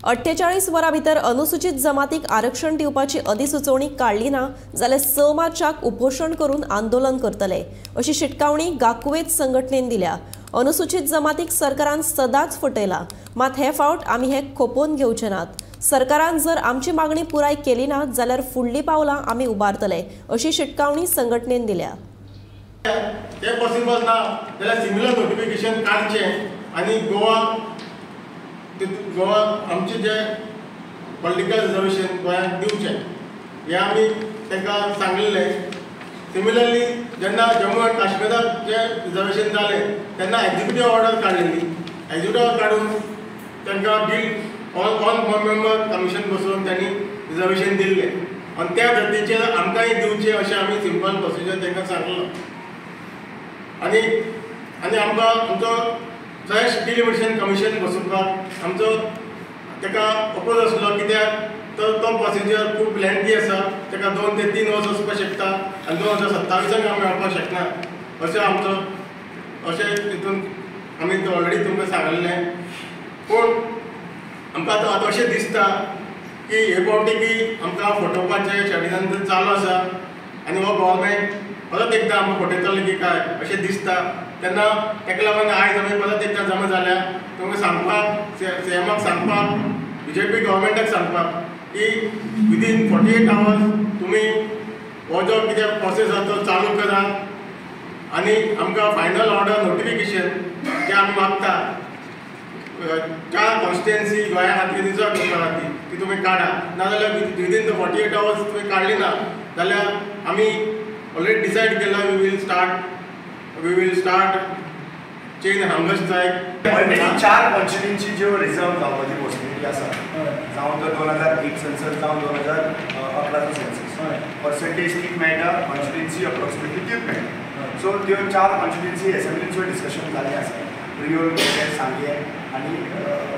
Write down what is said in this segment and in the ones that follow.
48 वरां भितर अनुसूचित जमातीक आरक्षण दिवपाची अधिसुचोवणी काडली ना जाल्यार 6 मार्चाक उपोशण करून आंदोलन करतले अशी शिटकावणी गाकुवेत संघटनेन दिल्या। अनुसूचित जमातीक सरकारान सदांच फटयला, मात हे फावट आमी हे खोपोवन घेवचे नात। सरकारान जर आमची मागणी पुराय केली ना जाल्यार फुडली पावलां आमी उबारतले अशी शिटकावणी संघटनेन दिल्या। ते पॉसिबल ना जाल्यार सिमिलर नोटिफिकेशन काडचें आनी गोवा गोवा आमचे जे पॉलिटिकल रिजर्वेशन गोंयांक दिवचें हें आमी तांकां सांगिल्लें। सिमिलरली जेन्ना जम्मू आनी काश्मीराक जें रिजर्वेशन जालें तेन्ना एक्झिक्युटीव ऑर्डर काडलेली, एक्झिक्युटीव ऑर्डर काडून तांकां डील ऑन मेंबर कमिशन बसोवन तांणी रिजर्वेशन दिल्लें आनी त्या धर्तीचेर आमकांय दिवचें अशें आमी सिंपल प्रोसिजर तांकां सांगलो। आनी आनी आमकां आमचो फ्रेश डिलिमिटेशन कमिशन बसोवपाक आमचो ताका अपोज आसलो, कित्याक तर तो प्रोसिजर खूब लेंथी आसा, ताका 2 ते 3 वर्स वचपाक शकता आनी 2027 आमी मेळपाक शकना अशें आमचो अशें तितून आमी ऑलरेडी तुमकां सांगिल्लें। पूण आमकां आतां आतां अशें दिसता की हे फावटी की आमकां फटोवपाचें षडयंत्र चालू आसा आनी हो गव्हर्मेंट परत एकदां आमकां फटयतलो की काय अशें दिसता। तेन्ना ताका लागून आयज आमी परत एकदां जमा जाल्या तुमकां सांगपाक, सीएमाक सांगपाक, बीजेपी गव्हर्मेंटाक सांगपाक की विदीन 48 आवर्स तुमी हो जो कितें प्रोसेस आसा तो चालू करात आनी आमकां फायनल ऑर्डर नोटिफिकेशन जें आमी मागता 4 कॉन्स्टिट्युएन्सी गोंया खातीर रिजर्व करपा खातीर ती तुमी काडा, नाजाल्यार विदीन the 48 hours तुमी काडली ना जाल्यार आमी ऑलरेडी डिसायड केला we will start chain hunger strike. Already 4 constituency ज्यो रिजर्व जावपाची पॉसिबिलिटी आसा, जावं तो 2001 सेन्सस जावं 2011 सेन्सस, पर्संटेज कितें मेळटा, कॉन्स्टिट्युएन्सी अप्रोक्सिमेटली तीच मेळटा। सो त्यो 4 कॉन्स्टिट्युएन्सी एसेंब्लीचो डिस्कशन जाल्लें आसा, प्रियोळ, सांगें आनी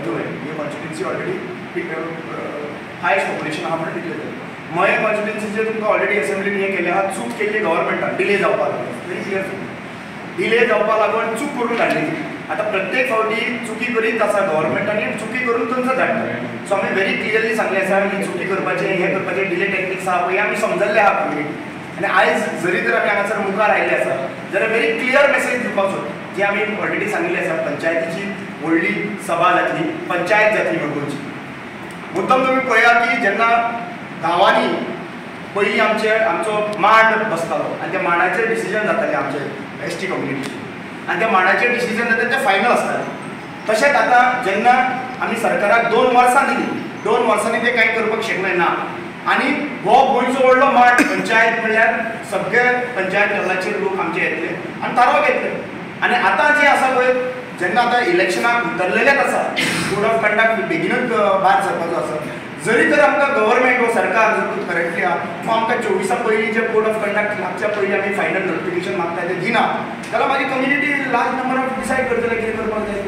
नुवें हे कॉन्स्टिट्युएन्सी ऑलरेडी हायस्ट पॉप्युलेशन आहा म्हणून डिक्लेर जालें। मयें कॉन्स्टिट्युएन्सीचेर तुमकां ऑलरेडी एसेंब्लीन हें केलें आहा, चूक केल्ली गव्हर्मेंटान डिले जावपाक लागली, व्हेरी क्लियर डिले जावपाक लागून चूक करून धाडली। आतां प्रत्येक फावटी चुकी करीत आसा गव्हर्मेंट आनी चुकी करून थंयसर धाडटा। सो आमी व्हेरी क्लियरली सांगलें आसा ही चुकी करपाचें, हें करपाचें, डिले टॅक्टिक्स आहा पळय आमी समजल्ले आहा कम्युनिटी। आनी आयज जरी तर आमी हांगासर मुखार आयिल्ले आसा जाल्यार व्हेरी क्लियर मेसेज दिवपाक सोदता जी आमी ऑलरेडी सांगिल्ली आसा। पंचायतीची व्हडली सभा जातली, पंचायत जातली मडगांवची। मुद्दम तुमी पळया की जेन्ना गांवांनी पयलीं आमचे आमचो मांड बसतालो आनी त्या मांडाचेर डिसिजन जातालें आमचे एस टी कम्युनिटीचे आनी त्या मांडाचेर डिसिजन जाता तें फायनल आसतालें। तशेंच आतां जेन्ना आमी सरकाराक 2 वर्सां दिलीं, 2 वर्सांनी ते कांय करपाक शकले ना आनी हो गोंयचो व्हडलो मांड पंचायत म्हणल्यार सगळे पंचायत लेवलाचेर लोक आमचे येतले आनी थाराव घेतले। आनी आतां जें आसा पळय जेन्ना आतां इलेक्शनाक उतरलेलेच आसा, कोड ऑफ कंडक्ट बेगीनूच भायर सरपाचो आसा, जरी तर आमकां गव्हर्मेंट वो सरकार जर करंटली आहा वो आमकां 24 पयलीं जे कोड ऑफ कंडक्ट लागच्या पयलीं आमी फायनल नोटिफिकेशन मागता तें दिना जाल्यार मागीर community large number of decide करतले कितें करपाक जाय।